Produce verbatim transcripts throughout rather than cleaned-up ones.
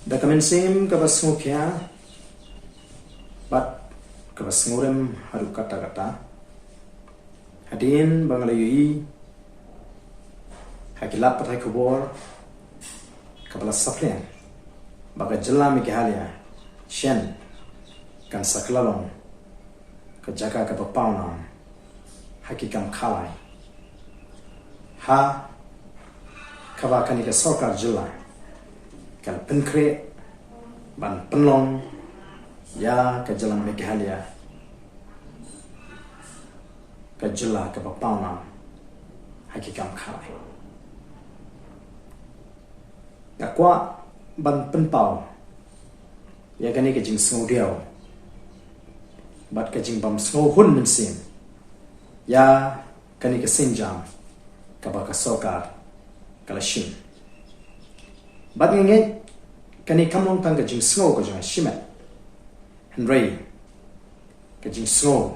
Da ka mynsiem kaba sngewkhia bad kaba sngewrem haduh katta katta, hadien ba nga la ïohi ha ki lad pathai khubor kaba la saphriang ba ka jylla Meghalaya shen kan sa kylla long ka jaka kaba pawnam ha ki kam khalai, ha kaba kane ka sorkar jylla ka la pynkhreh ban pynlong ïa ka jylla Meghalaya ka jylla kaba pawnam ha ki kam khalai. Nga kwah ban pynpaw ïa kane ka jingsngewdiaw bad ka jingbymsngewhun mynsiem ïa kane ka sienjam kaba ka sorkar ka la shim. Bad nga ngeit kane kam long tang ka jingsngew ka jong nga shimet, hynrei ka jingsngew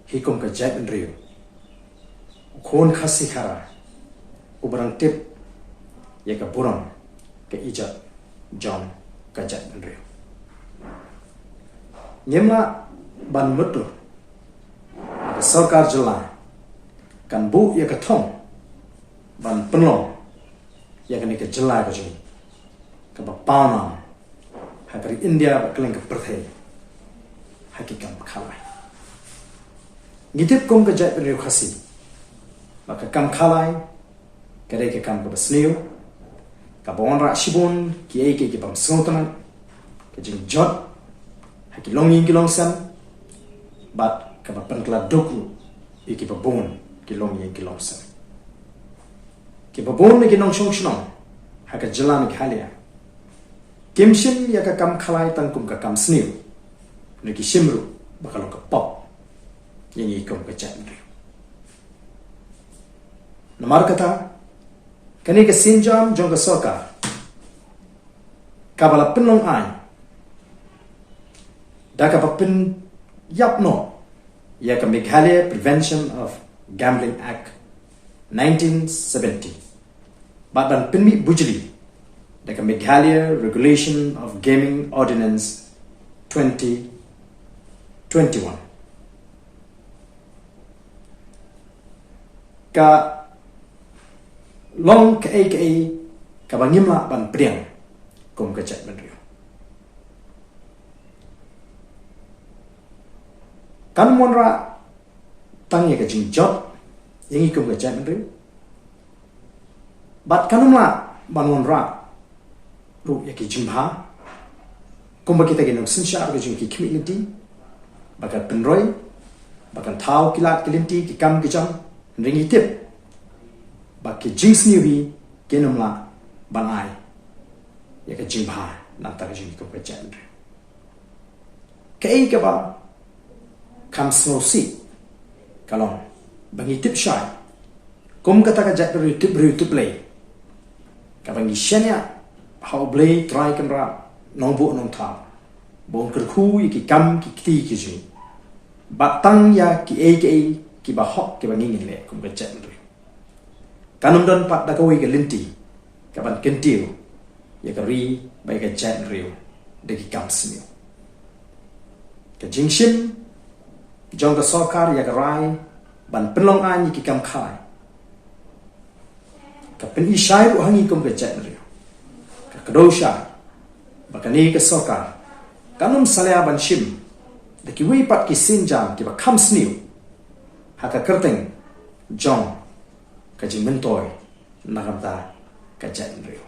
hi kum ka jaitbynriew, u khun Khasi Khara uba dang tip ïa ka burom ka ijot jong ka jaitbynriew. Ngim lah ban mutdur ba ka sorkar jylla kan buh ïa ka thong ban pynlong ïa kane ka jylla ka jong ngi kaba pawnam ha ka ri India bad kylleng ka pyrthei ha ki kam khalai. Ngi tip kum ka jaitbynriew Khasi ba ka kam khalai ka dei ka kam kaba sniew, kaba wanrah shibun kiei kiei ki bymsngewtynnat, ka jingjot ha ki longïing ki longsem bad kaba pynkylla duk ruh ïa kiba bun ki longïing ki longsem. Kiba bun na ki nongshong shnong ha ka jylla Meghalaya kim shim ïa ka kam khalai tang kum ka kam sniew, hynrei ki shim ruh ba ka long ka pop ïa ngi kum ka jaitbynriew. Namar kata, kane ka sienjam jong ka sorkar kaba la pynlong aiñ da kaba pynïap noh ïa ka Meghalaya Prevention of Gambling Act nineteen seventy bad ban pynmih bujli da ka Meghalaya Regulation of Gaming Ordinance twenty twenty-one. Ka long kaei kaei kaba ngim lah ban pdiang kum ka jaitbynriew. Kan wanrah tang ïa ka jingjot ïa ngi kum ka jaitbynriew, bad kan ym lah ban wanrah ruh ïa ki jingbha kumba kita ki nongsynshar ka jong ki khmih lynti, ba kan pynroi, ba kan thaw ki lad ki lynti ki kam ki jam, hynrei ngi tip ba ki jingsniew hi kin ym lah ban ai ïa ka jingbha na ka bynta ka jong ngi kum ka jaitbynriew. Kaei kaba kham sngewsih ka long ba ngi tip shai kum kata ka jaitbynriew tip briew tip Blei, kaba ngi shaniah ha U Blei Trai Kynrad Nongbuh Nongthaw ba un kyrkhu ïa ki kam ki kti ki jong ngi, bad tang ïa kiei kiei kiba hok kiba ngi ngin leh kum ka jaitbynriew. Kan ym don pat da kawei ka lynti kaban kyntiew ïa ka ri bad ïa ka jaitbynriew da ki kam sniew. Ka jingshim jong ka sorkar ïa ka rai ban pynlong aiñ ïa ki kam khalai ka pyni shai ruh ha ngi kum ka jaitbynriew, ka kdew shai ba kane ka sorkar kan ym salia ban shim da kiwei pat ki sienjam kiba kham sniew ha ka kyrteng jong ka jingmyntoi na ka bynta ka jaitbynriew.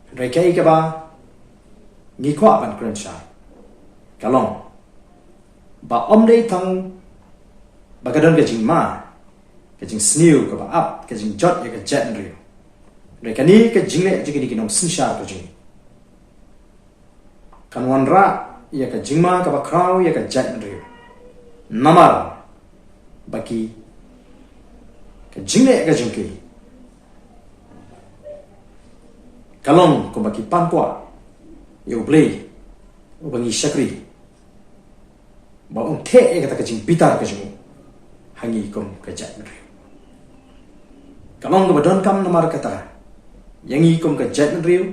Hynrei kaei kaba ngi kwah ban kren shai ka long ba ym dei tang ba ka don ka jingma, ka jingsniew kaba ap, ka jingjot ïa ka jaitbynriew, hynrei kane ka jingleh jong kine ki nongsynshar ka jong ngi kan wanrah ïa ka jingma kaba khraw ïa ka jaitbynriew. Namar ba ki, ka jingleh ka jong ki ka long kumba ki pan kwah ïa U Blei uba ngi shakri ba un theh ïa kata ka jingbitar ka jong u ha ngi kum ka jaitbynriew. Ka long kaba donkam namar kata ïa ngi kum ka jaitbynriew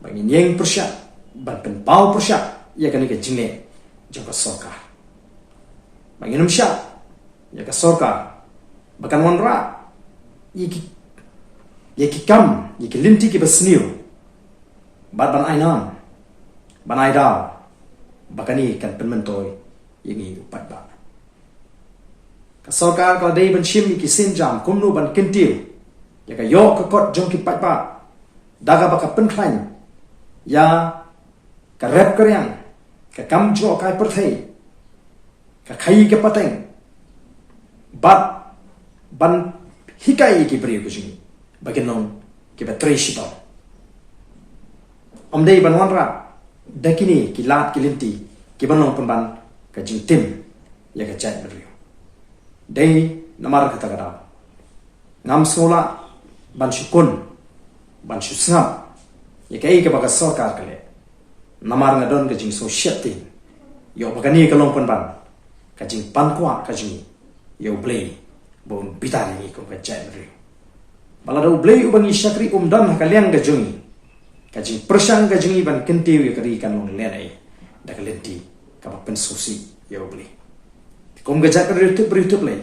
ba ngin ïeng pyrshah ban pynpaw pyrshah ïa kane ka jingleh jong ka sorkar. Ba ngin ym shah ïa ka sorkar ba kan wanrah ïa ki, ïa ki kam, ïa ki lynti kiba sniew, bad ban ai nam, ban ai daw ba kane kan pynmyntoi ïa ngi u paidbah. Ka sorkar ka la dei ban shim ïa ki sienjam kumno ban kyntiew ïa ka ïoh ka kot jong ki paidbah da kaba ka pynkhlaiñ ïa ka rep ka riang, ka kam jngohkai pyrthei, ka khaïi ka pateng, bad ban hikai ïa ki briew ka jong ngi ba kin long kiba trei shitom. Ym dei ban wanrah da kine ki lad ki lynti kiban long pynban ka jingtim ïa ka jaitbynriew. Dei namar kata ka daw ngam sngewlah ban shu kun, ban shu sngap ïa kaei kaba ka sorkar ka leh, namar nga don ka jingsngewshitom ïoh ba kane ka long pynban ka jingpankwah ka jong ngi ïa U Blei ba un bitar ïa ngi kum ka jaitbynriew. Ba lada U Blei uba ngi shakri um don ha ka liang ka jong ngi, ka jingpyrshang ka jong ngi ban kyntiew ïa ka ri kan long lehnoh da ka lynti kaba pynsngewsih ïa U Blei. Kum ka jaitbynriew tip briew tip Blei,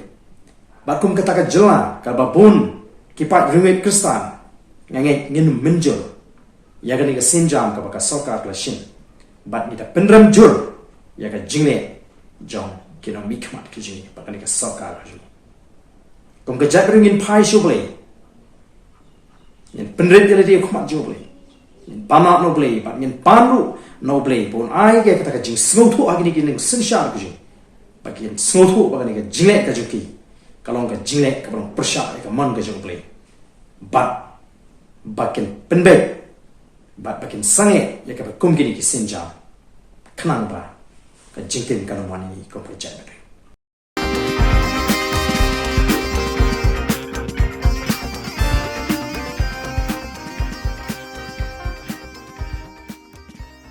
bad kum kata ka jylla kaba bun ki paid riewngeit Khristan, nga ngeit ngin mynjur ïa kane ka sienjam kaba ka sorkar ka la shim, bad ngi da pynrem jur ïa ka jingleh jong ki nongmihkhmat ki jong ngi bad kane ka sorkar ka jong ngi. Kum ka jaitbynriew ngin phai sha U Blei, ngin pynrit ïa lade ha khmat jong U Blei, ngin pan na U Blei, bad ngin pan ruh na U Blei ba un ai ïa kata ka jingsngewthuh ha kine ki nongsynshar ka jong ngi, ba kin sngewthuh ba kane ka jingleh ka jong ki ka long ka jingleh kaba long pyrshah ïa ka mon ka jong U Blei, bad ba kin pynbeit bad ba kin sangeh ïa kaba kum kine ki sienjam, khnang ba ka jingtim kan ym wan ïa ngi kum ka jaitbynriew.